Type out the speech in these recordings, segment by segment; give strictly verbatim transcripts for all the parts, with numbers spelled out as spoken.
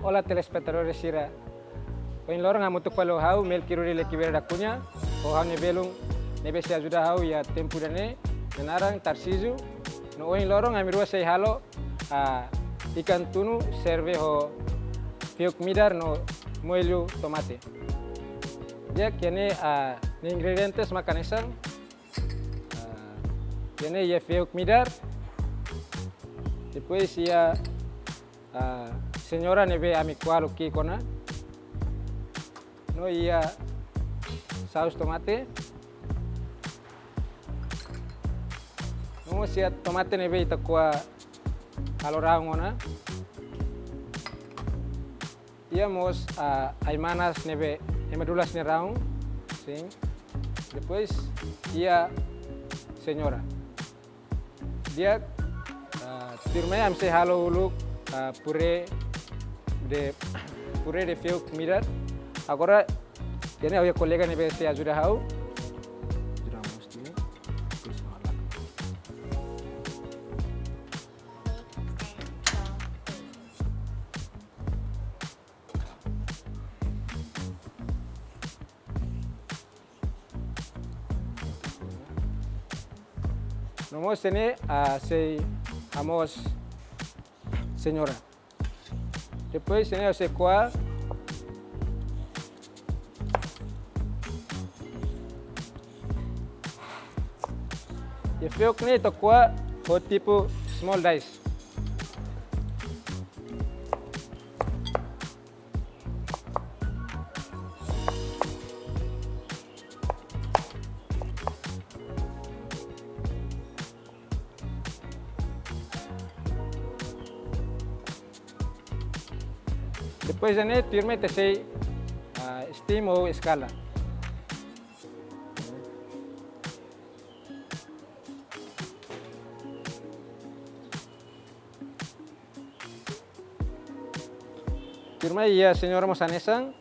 Olá, telespetadores sira. Ohin loron hamutuk fali ho ha'u, Melky Rudy Lequibeira da Cunha, ho ha'u-nia belun ne'ebé sei ajuda ha'u iha tempu ida-ne'e, nia naran Tarcísio. No ohin loron ami rua sei halo, ah, ikan tunu serve ho fiuk midar no moilu tomate. Di'ak, iha ne'e, ah, nia ingredientes mak hanesan, ah, iha ne'e iha fiuk midar. Depois iha, ah, señora ne'ebé ami ko'a halo ki'ik ona. No iha saus tomate. No mós iha tomate ne'ebé ita ko'a halo rahun ona. Iha mós, ah, ai-manas ne'ebé ema dulas nia rahun. Sin. Depois iha señora. Di'ak, ah, tuirmai ami sei halo uluk, ah, puré de, puré de fiuk midar. Agora, iha ne'e ha'u-nia kolega ne'ebé sei ajuda ha'u. Ajuda mós tiha. Depois ha'u halak. No mós iha ne'e, ah, sei hamoos señora. Depois iha ne'e ha'u sei ko'a. Iha fiuk ne'e ita ko'a ho tipu small dice. Depois iha ne'e tuirmai ita sei, ah, steam ou eskala. Tuirmai iha señora mós hanesan.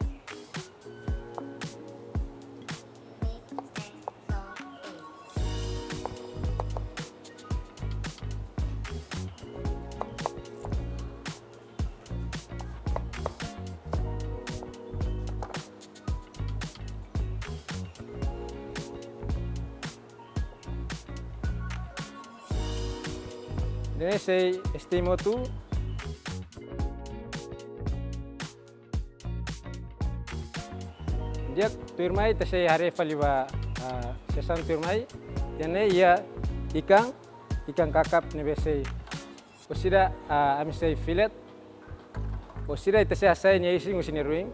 Ne'e sei steam hotu. Di'ak, tuirmai ita sei haree fali ba, ah, sesaun tuirmai. Iha ne'e iha ikan, ikan kakap ne'ebé sei. Orsida, ah, ami sei fillet. Orsida ita sei hasai nia isin husi nia ruin.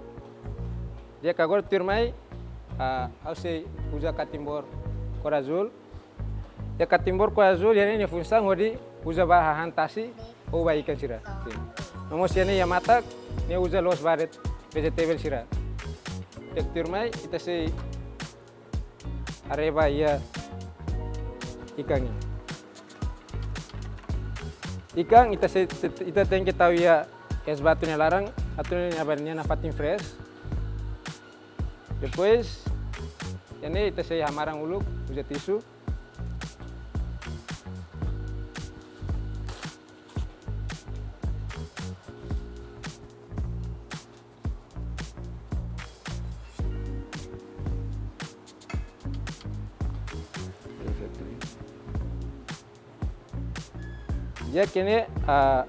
Di'ak, agora tuirmai, ah, ha'u sei uza katimbor kór azúl. Iha katimbor kór azúl, iha ne'e nia funsaun hodi uza ba hahán tasi ou ba ikan sira. Sin. No mós iha ne'e iha matak, ne'e uza loos ba de'it vegetable sira. Di'ak, tuirmai, ita sei haree ba iha ikan ne'e. Ikan ita sei, ita tenke tau iha es batu nia laran, atu nune'e nia ba nia nafatin fresh. Depois, iha ne'e ita sei hamaran uluk, uza tisu. Di'ak, iha ne'e, ah,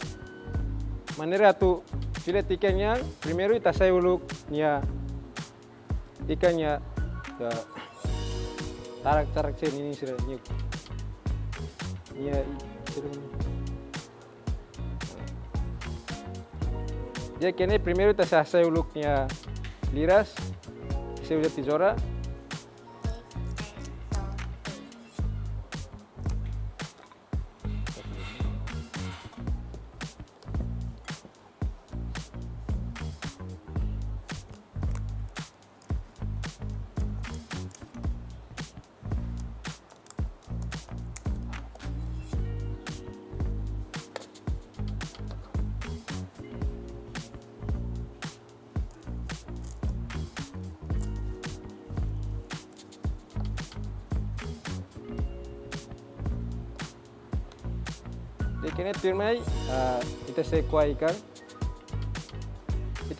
maneira atu fillet ikan nian, primeiru ita hasai uluk nia ikan nia, ya, tarak-tarak sira-ne'e sira-ne'e. Nia, sira-ne'e. Di'ak, iha ne'e primeiru ita sei hasai uluk nia liras, sei uza tezoura. Di'ak, iha ne'e tuirmai, ah, ita sei ko'a ikan.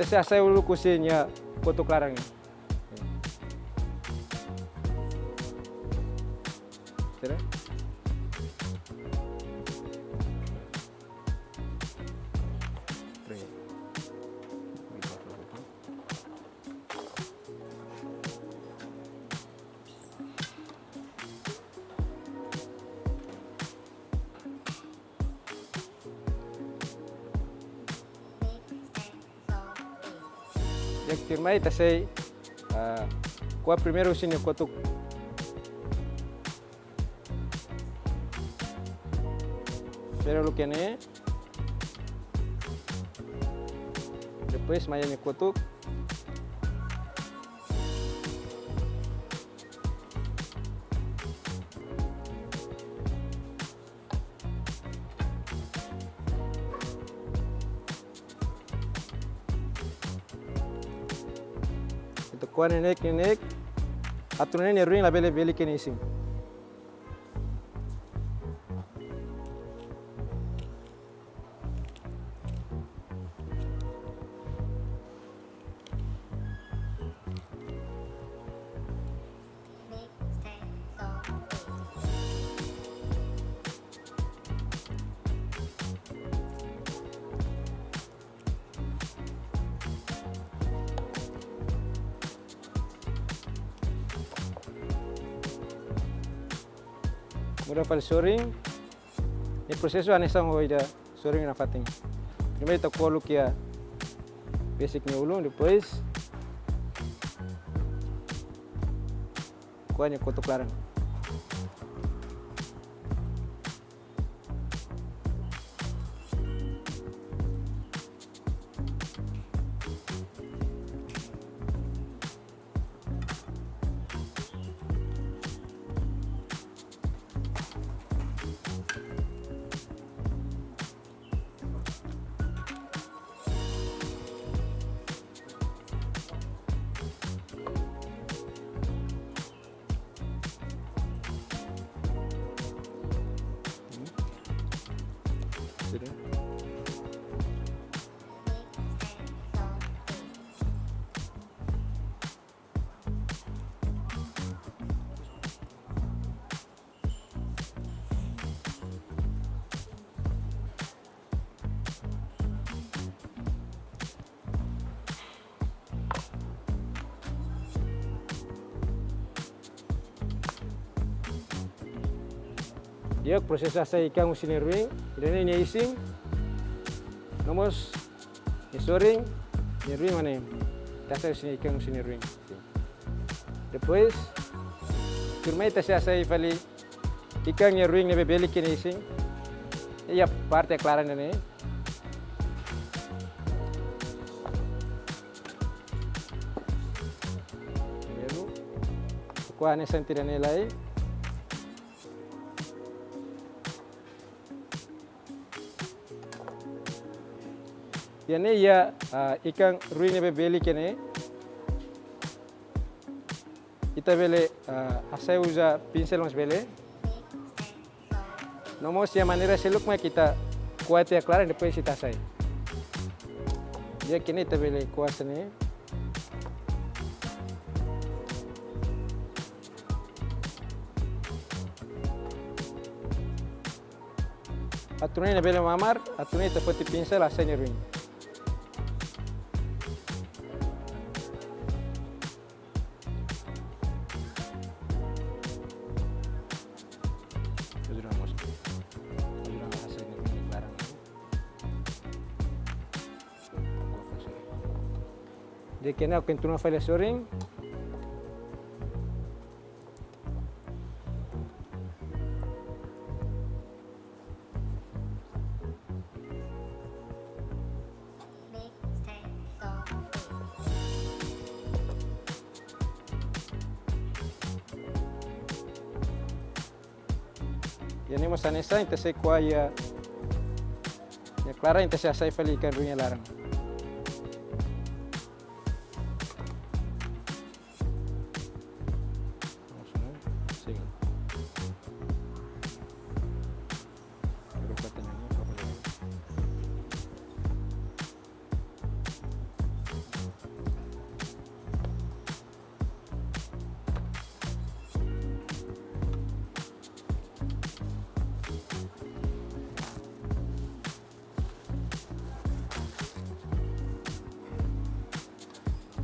Ita sei hasai uluk husi nia kotuk laran ne'e. Sira? Di'ak, tuirmai ita sei, ah, ko'a primeiru husi nia kotuk. Sira uluk ne'e. Depois mai nia kotuk. Ita ko'a neineik, neineik. Atu nune'e nia ruin labele belik iha nia isin. Muda fali sorin. Nia prosesu hanesan ho ida sorin nafatin. Primeiru ita ko'a uluk iha besik nia ulun, depois ko'a nia kotuk laran. Sudah. Di'ak, prosesu hasai ikan husi nia ruin, ida-ne'e nia isin, no mós nia sorin, nia ruin mak ne'e. Ita hasai husi nia ikan husi nia ruin. Depois, tuirmai ita sei hasai fali ikan nia ruin ne'ebé belik iha nia isin. Iha parte klaran ne'e. Primeiru, ko'a hanesan ida-ne'e lai. Iha ne'e iha, ah, ikan ruin ne'ebé belik iha ne'e. Ita bele, ah, hasai uza pinsel mós bele. No mós iha maneira seluk mak ita ko'a tiha klaran, depois ita hasai. Di'ak, iha ne'e ita bele ko'a hanesan ne'e. Atu nune'e bele mamar, atu nune'e ita foti pinsel hasai nia ruin. Ajuda mós. Ajuda mós hasai nia ruin klaran. Di'ak, iha ne'e ha'u kontinua fali sorin. Iha ne'e mós hanesan, ita sei ko'a iha, iha klaran, ita sei hasai fali ikan ruin iha laran. Sim. Agora vai ter nenhum problema.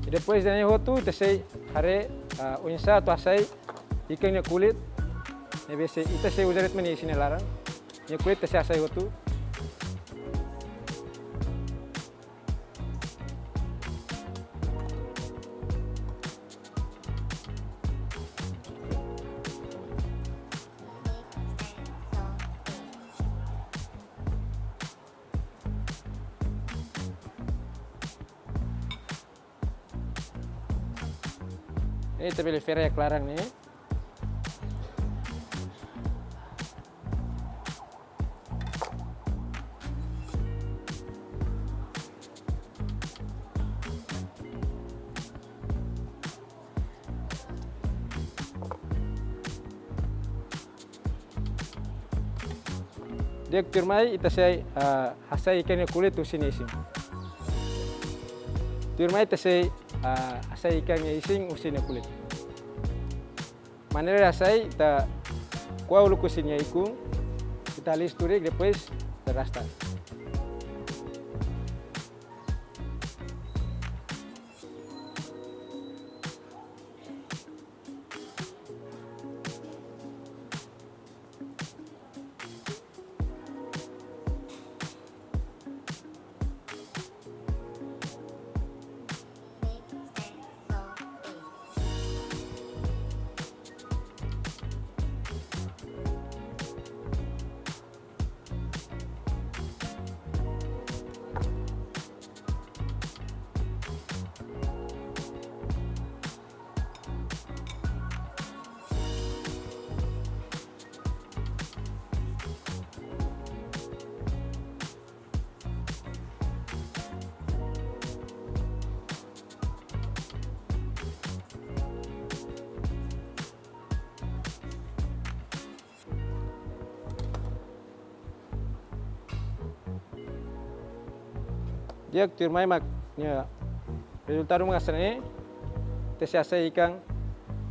I depois de ne'e hotu, ita sei haree, ah, oinsá atu hasai ikan nia kulit. Ne'ebé sei, ita sei uza de'it mak nia isin nia laran. Nia kulit ita sei hasai hotu. Ne'e ita bele fera iha klaran ne'e. Di'ak, tuirmai ita sei, ah, hasai ikan nia kulit husi nia isin. Tuirmai ita sei, ah, hasai ikan nia isin husi nia kulit. Maneira hasai, ita ko'a uluk husi nia ikun, ita halis turik, depois ita rasta. Di'ak, tuirmai, mak nia rezultadu mak hanesan ne'e, ita sei hasai ikan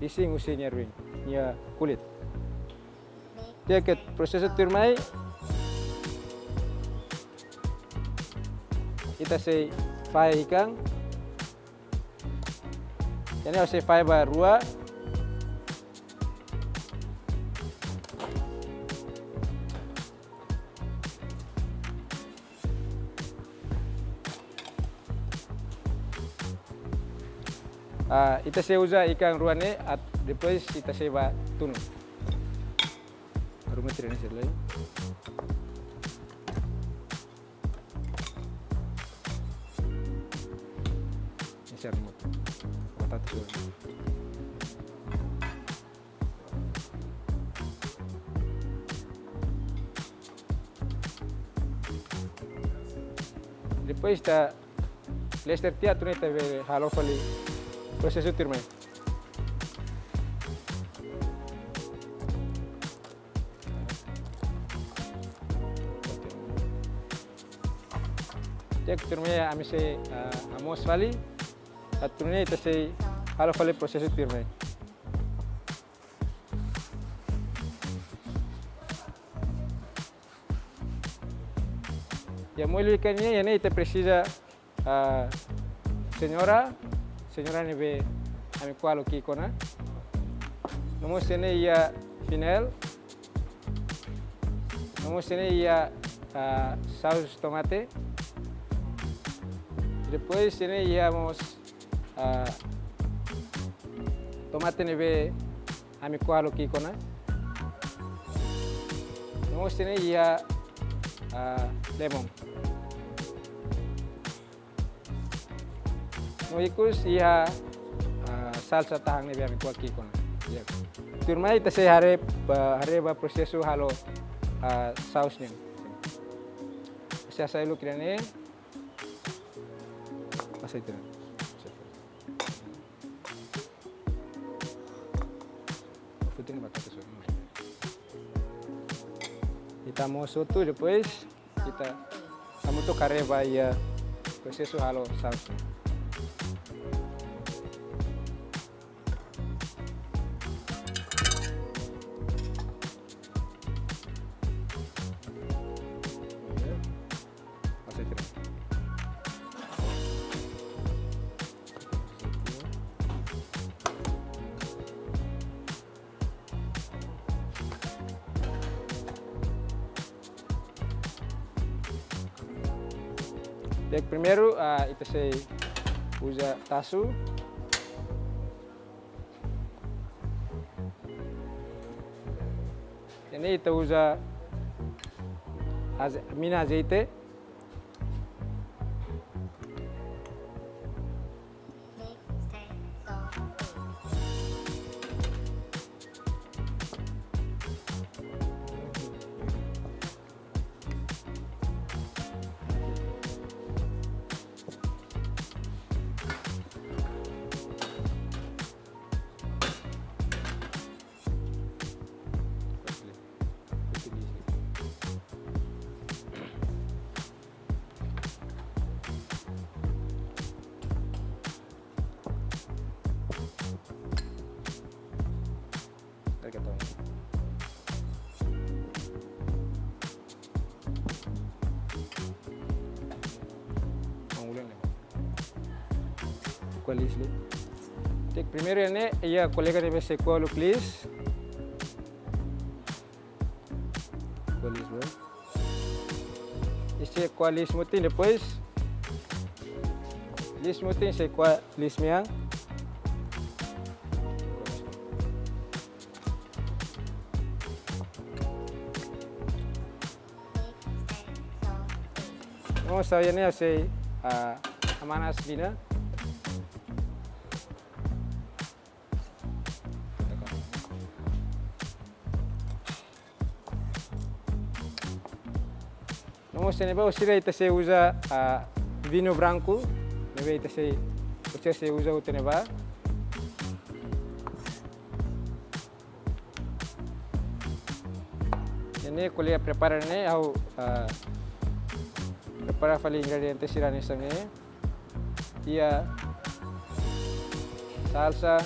isin husi nia ruin, nia kulit. Di'ak, prosesu tuirmai, ita sei fahe ikan. Ida-ne'e ha'u sei fahe ba rua. Ah, ita sei uza ikan rua ne'e, at-, depois ita sei bá tunu. Arruma tira ne'e sira lai. Ne'e sira arruma. Batata sira. Depois ita lester tiha atu nune'e ita bele halo fali prosesu tuirmai. Di'ak, tuirmai, ami sei, ah, hamoos fali. Atu nune'e ita sei halo fali prosesu tuirmai. Iha molho ikan nian, iha ne'e ita presiza, ah, señora, señora ne'ebé ami ko'a halo ki'ik ona. No mós iha ne'e iha finel. No mós iha ne'e iha, ah, saus tomate. Depois iha ne'e iha mós, ah, tomate ne'ebé ami ko'a halo ki'ik ona. No mós iha ne'e iha, ah, lemon. No ikus iha, ah, salsa tahan ne'ebé ami ko'a ki'ik ona. Ya. Tuirmai ita sei haree ba, haree ba prosesu halo, ah, saus nian. Sei hasai uluk ida-ne'e. Hasai ida-ne'e. Futin batata sira. Ita hamoos hotu, depois ita hamutuk haree ba iha prosesu halo saus. Hasai ida-ne'e. Primeiru, ah, ita sei uza tasu. Ne'e ita uza aze-, mina azeite. Ko'a liis liu. Entaun primeiru ne'e, iha kolega ne'ebé sei ko'a uluk liis. Ko'a liis liu. Ita sei ko'a liis mutin, depois liis mutin sei ko'a liis mean. Vamos a ver, ne'e sei, ah, hamanas mina. No mós iha ne'ebá, orsida ita sei uza, ah, vinho branco, ne'ebé ita sei, orsida sei uza hotu iha ne'ebá. Ne'e ko'alia prepara ne'e, ha'u, ah, prepara fali ingrediente sira hanesan ne'e. Iha salsa.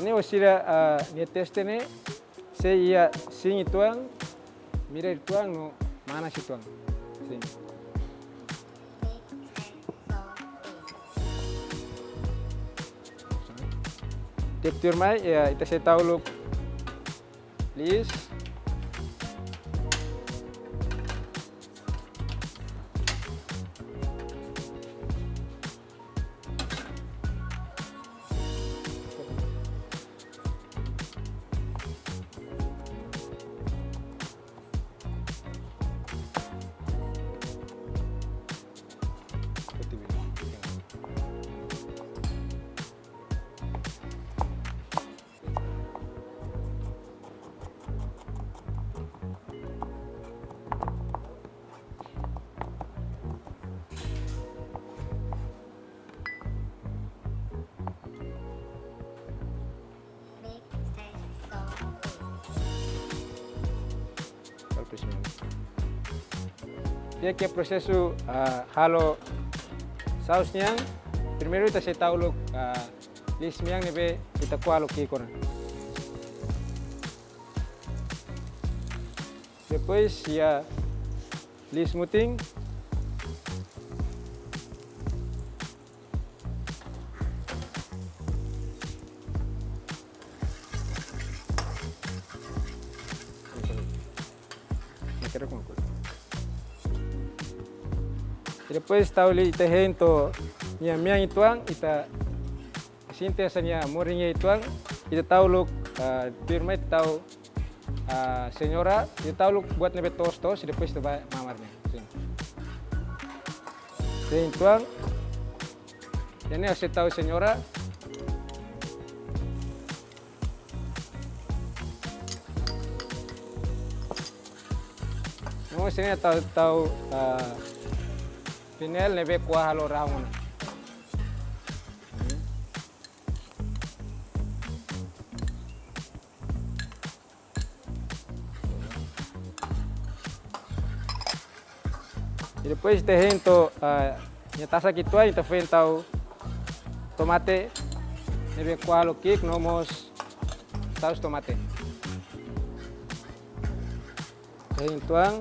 Ne'e orsida, ah, nia teste ne'e, se iha sin uitoan, mira uitoan no manas uitoan. Sin. Entaun tuirmai, ya, ita sei tau uluk liis. Iha ke prosesu, ah, halo saus nian, primeiru ita sei tau uluk, ah, liis mean ne'ebé ita ko'a halo ki'ik ona. Depois iha liis mutin. Depois tau liis, ita hein to'o nia mean uitoan, ita sente hanesan nia morin uitoan, ita tau uluk, ah, tuirmai ita tau, ah, señora, ita tau uluk buat ne'ebé toos-toos, depois ita ba mamar ne'e. Sin. Sin, uitoan. Ne'e ha'u sei tau señora. No mós ne'e tau, tau, ah, pinel ne'ebé ko'a halo rahun ona. I depois ita hein to'o, ah, nia tasak uitoan, ita foin tau tomate ne'ebé ko'a halo ki'ik no mós saus tomate. Hein tuan.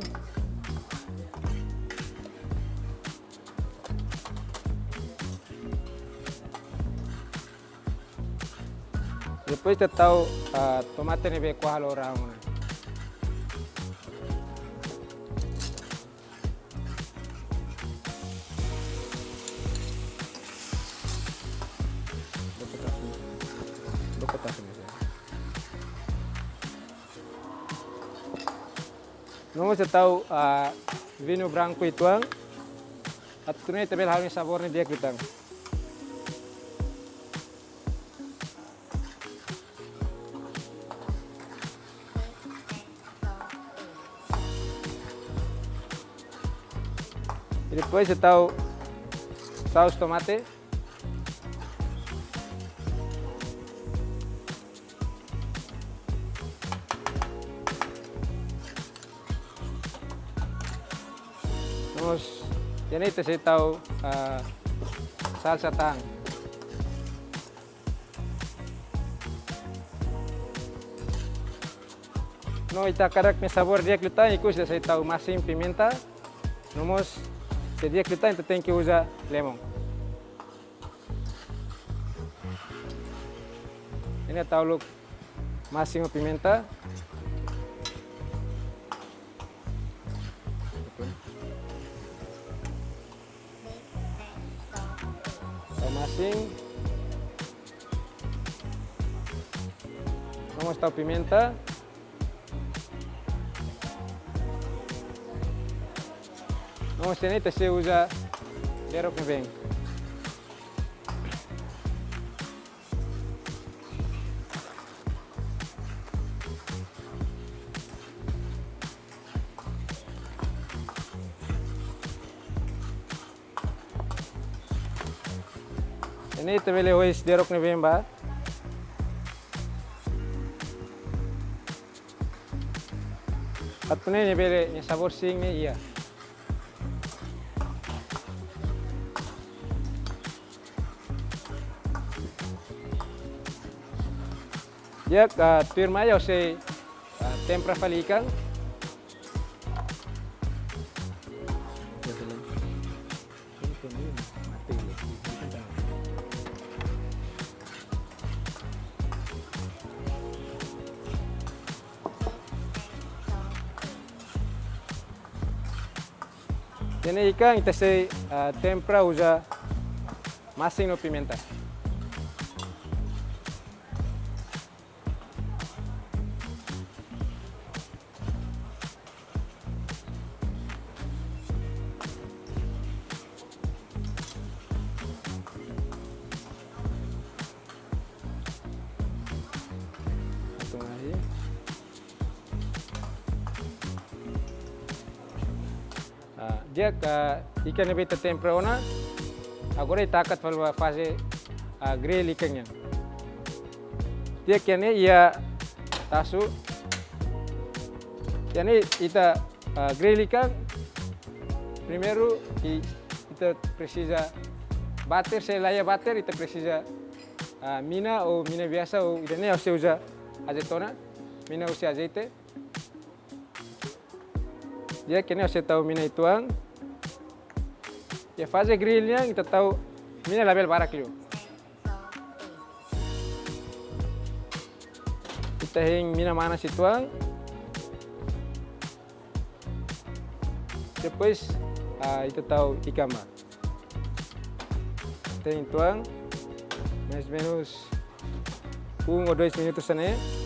Depois ita tau, ah, tomate ne'ebé kuaha lo rahun ona. No mós ita tau, ah, viñu branku uitoan. Atu nune'e ita bele halo nia sabór ne'e di'ak liután. I depois ita tau saus tomate. No mós, iha ne'e ita sei tau, ah, salsa tan. No ita hakarak nia sabór di'ak liután, ikus ita sei tau masin pimenta. No mós, se di'ak liután ita tenke uza lemon. Ita tau uluk masin ho pimenta. Tau masin. No mós tau pimenta. No mós iha ne'e ita sei uza derok neben. Iha ne'e ita bele hois derok neben ba. Atu nune'e nia bele, nia sabór sin ne'e iha. Di'ak, ah, tuirmai ha'u sei, ah, tempera fali ikan. Iha ne'e ikan ita sei, ah, tempera uza masin no pimenta. Atu ngai. Ah, di'ak, ikan ne'ebé ita tempera ona, agora ita hakat fali ba faze, ah, grill ikan nian. Di'ak, iha ne'e iha tasu. Iha ne'e ita, ah, grill ikan. Primeiru, i-, ita presiza bater, se la iha bater, ita presiza, ah, mina ou mina biasa, ou ida-ne'e ha'u sei uza azeitona, mina husi azeite. Di'ak, iha ne'e ha'u sei tau mina uitoan. Iha faze grill nian, ita tau mina labele barak liu. Ita hein mina manas uitoan. Depois, ah, ita tau ikan ba. Ita hein uitoan, mais ou menos um ou dois minutos hanesan ne'e.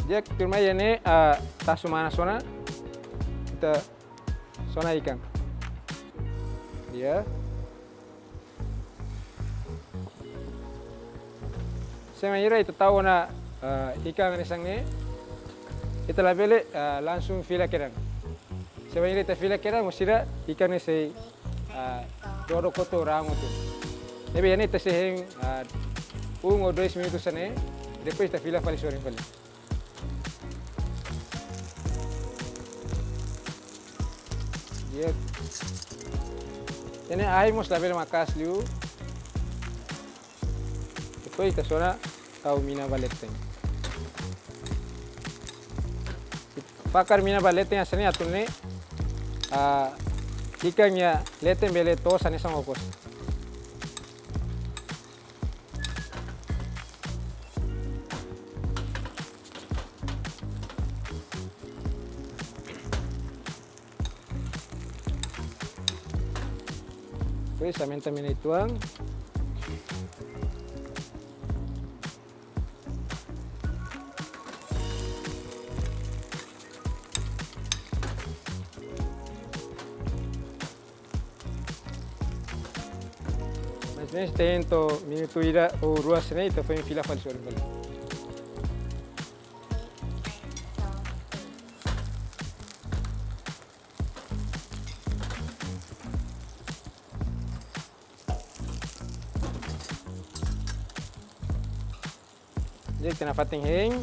Di'ak, tuirmai iha ne'e, ah, tasu manas ona. Ita sona ikan. Iha. Se bainhira ita tau ona, ah, ikan hanesan ne'e, ita labele, ah, langsung fila kedan. Se bainhira ita fila kedan, mós sira ikan ne'e sei, ah, dodok hotu, rahun hotu. Ne'ebé iha ne'e ita sei hein, ah, um ou dois minutos hanesan ne'e, depois ita fila fali sorin fali. Di'ak. Iha ne'e ahi mós labele maka'as liu. Depois ita sona tau mina ba leten. Fakar mina ba leten hanesan ne'e atu nune'e, ah, ikan nia leten bele toos hanesan okos. Depois aumenta mina uitoan. Mais ou menus ita hein to'o minutu ida ou rua hanesan ne'e, ita foin fila fali sorin fali. Di'ak, ita nafatin hein.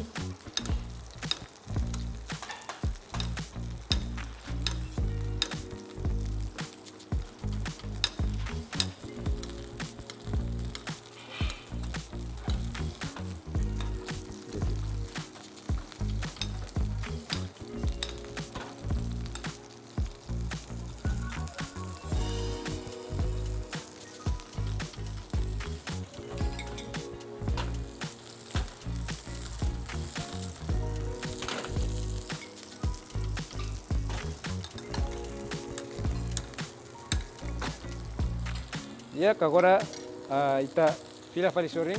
Di'ak, agora, ah, ita fila fali sorin.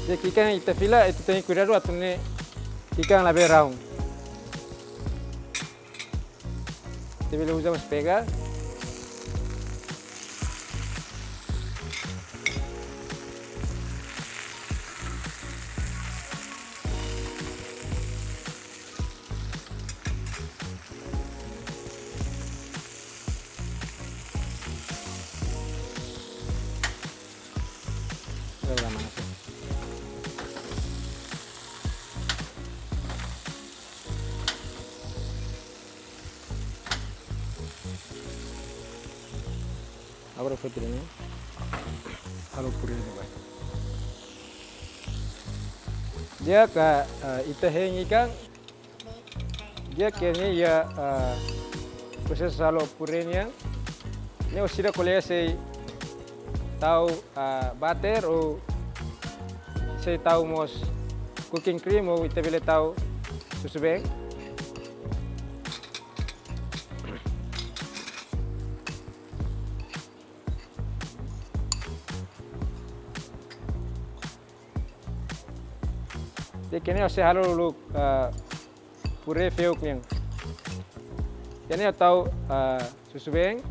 Di'ak, ikan ita fila, ita tenke kuidadu atu nune'e ikan labele rahun. Ita bele uza mós pega. Agora mana sih? Agora foin ida-ne'e. Halo puré ne'e ba. Di'ak, ah, ita hein ikan. Di'ak, ne'e iha, ah, prosesu halo puré nian. Ne'e orsida kolega sei tau, ah, butter ou sei tau mós cooking cream ou ita bele tau susubeen. Di'ak, ne'e ha'u sei halo uluk, ah, puré feuk nian. Iha ne'e ha'u tau, ah, susubeen.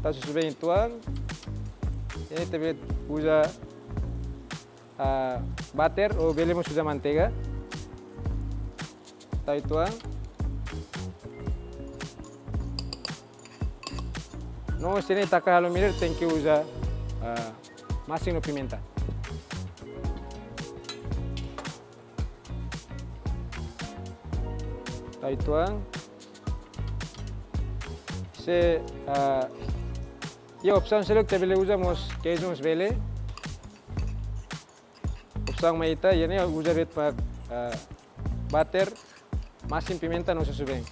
Tau susubeen uitoan. Iha ne'e ita bele uza, ah, butter ou bele mós uza manteiga. Tau uitoan. No, se ita hakarak halo miller, tenke uza, ah, masin no pimenta. Tau uitoan. Se, ah, iha opsaun seluk, ita bele uza mós keiju mós bele. Opsaun mai ita, iha ne'e uza de'it mak, ah, butter, masin pimenta no susubeen.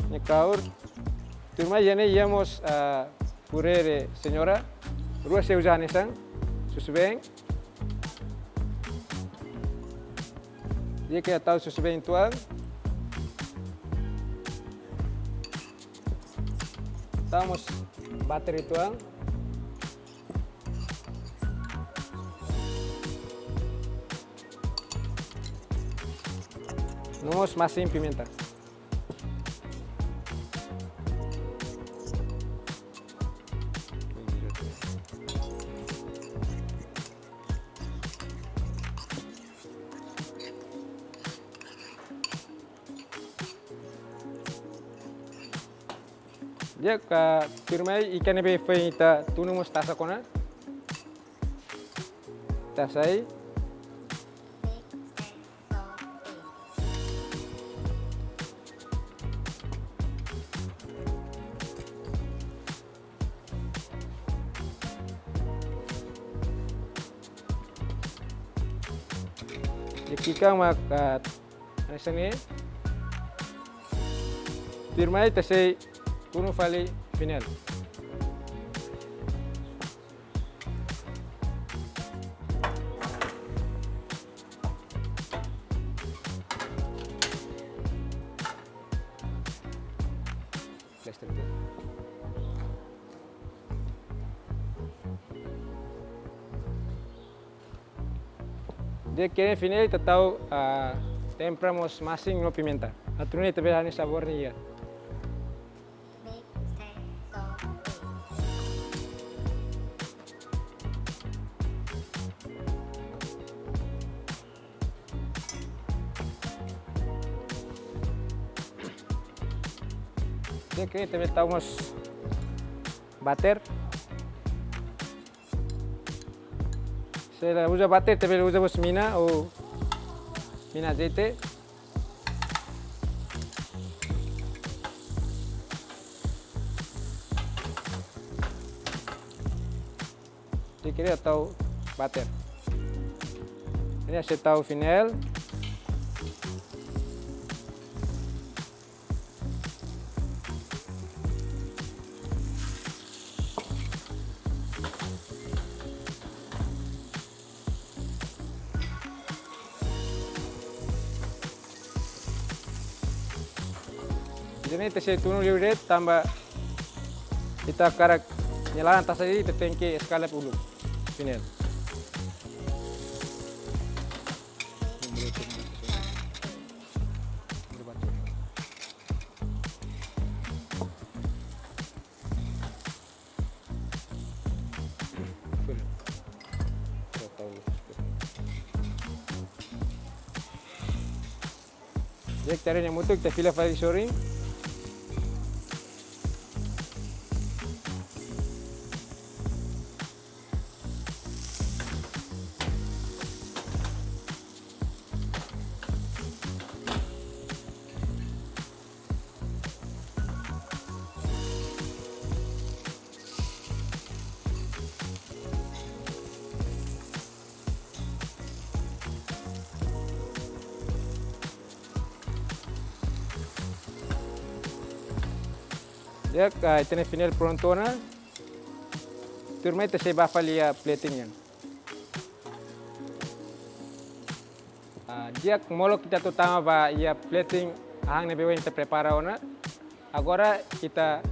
Ne'e kaur. Tuirmai iha ne'e iha mós, ah, puré de señora. Rua sei uza hanesan susubeen. Di'ak, tau susubeen uitoan. Tau mós butter uitoan. No mós masin pimenta. Di'ak, tuirmai ikan ne'ebé foin ita tunu mós tasak ona. Ita hasai. Di'ak, ikan mak, ah, hanesan ne'e. Tuirmai ita sei tunu fali finel. Plastik tu. Di'ak, iha ne'e finel ita tau, ah, tempera mós masin no pimenta. Atu nune'e ita bele haree sabór nia. Di'ak, ita bele tau mós bater. Se la uza bater, ita bele uza mós mina ou mina azeite. Di'ak, ita tau bater. Ne'e sei tau finel. Jadi ita sei tunu liu de'it tanba ita hakarak nia laran tasak, ita tenke eskalep uluk finel. Di'ak, ita haree nia hamutuk, ita fila fali sorin. Di'ak, ah, ita-nia finel prontu ona. Tuirmai ita sei bá fali iha plating nian. Ah, di'ak, molok ita atu tama ba iha plating hahán ne'ebé ohin ita prepara ona. Agora ita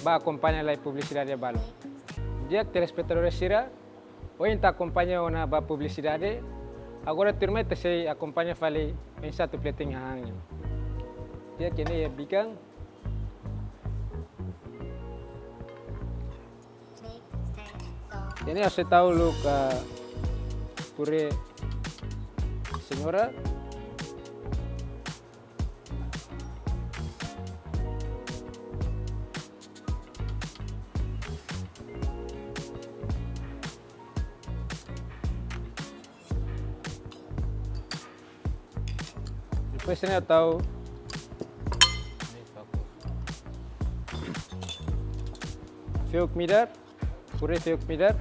bá akompaña lai publisidade balun. Di'ak, telespetadór sira, ohin ita akompaña ona ba publisidade. Agora tuirmai ita sei akompaña fali oinsá atu plating hahán nian. Di'ak, iha ne'e iha bikan. Iha ne'e ha'u sei tau uluk, ah, puré señora. Depois ne'e ha'u tau fe'uk midar, puré fe'uk midar.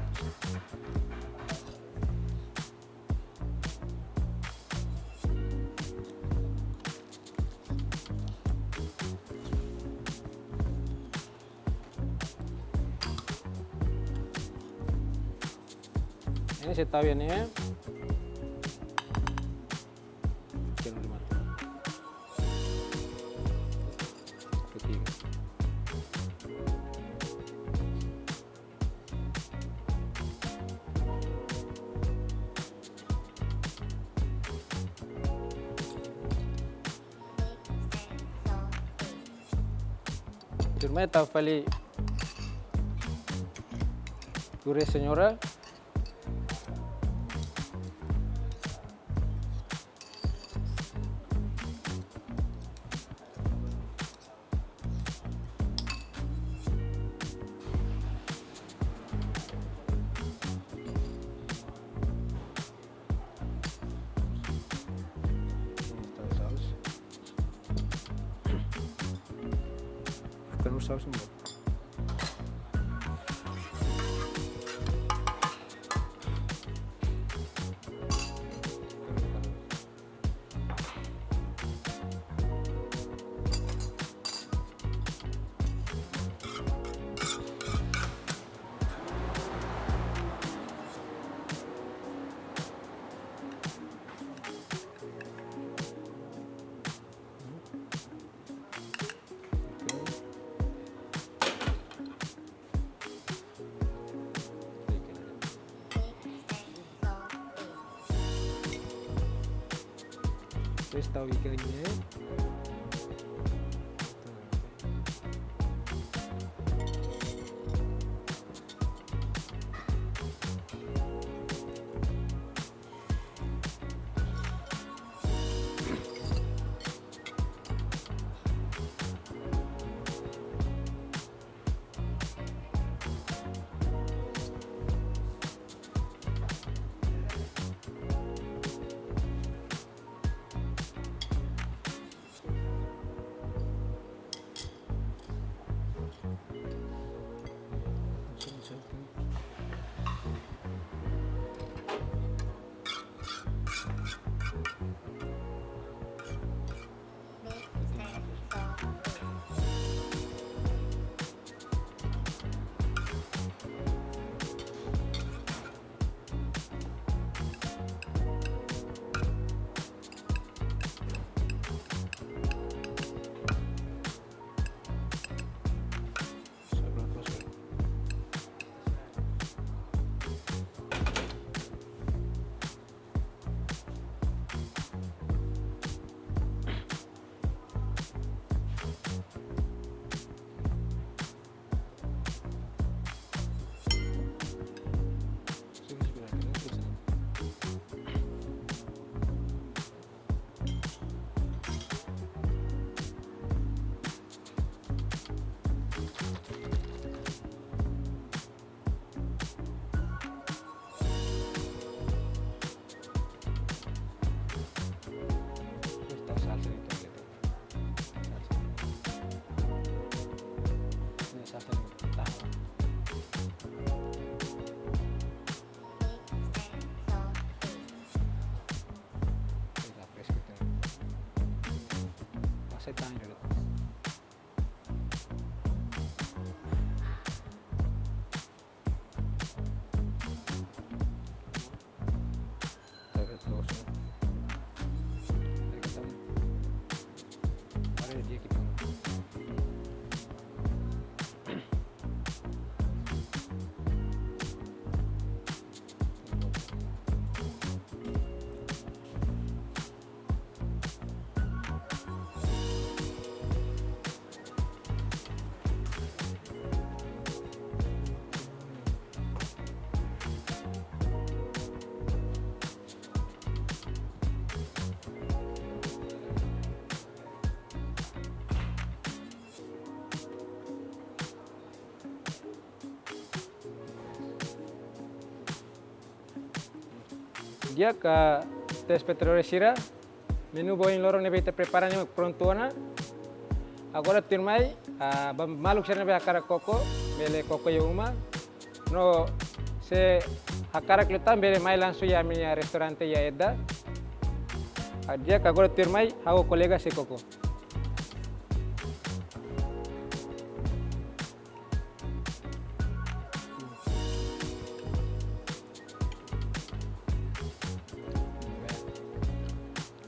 Ne'e sei tau iha ne'e. Kena lima. Ketiga. Tuirmai tau fali puré señora. Saus sambal. Depois tau ikan nian. Tau salsa di tomat. Salsa. Ini salsa di tomat. Ini fresku itu. Masih tanya dulu. Di'ak, telespetadór sira, menu ba ohin loron ne'ebé ita prepara ne'e prontu ona. Agora tuirmai, ah, ba maluk sira ne'ebé hakarak koko, bele koko iha uma. No se hakarak liután bele mai langsung iha ami-nia restaurante iha Edda. Ah, di'ak, agora tuirmai, ha'u ho kolega sei koko.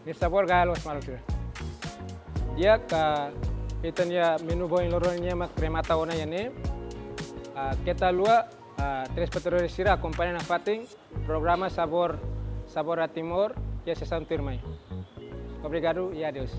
Nia sabór gaya loos maluk sira. Di'ak, ita-nia menu ba ohin loron nian mak remata ona iha ne'e. Ah, keta haluha, ah, telespetadór sira akompaña nafatin programa Sabor, Sabor a Timor, iha sesaun tuirmai. Obrigadu e adeus.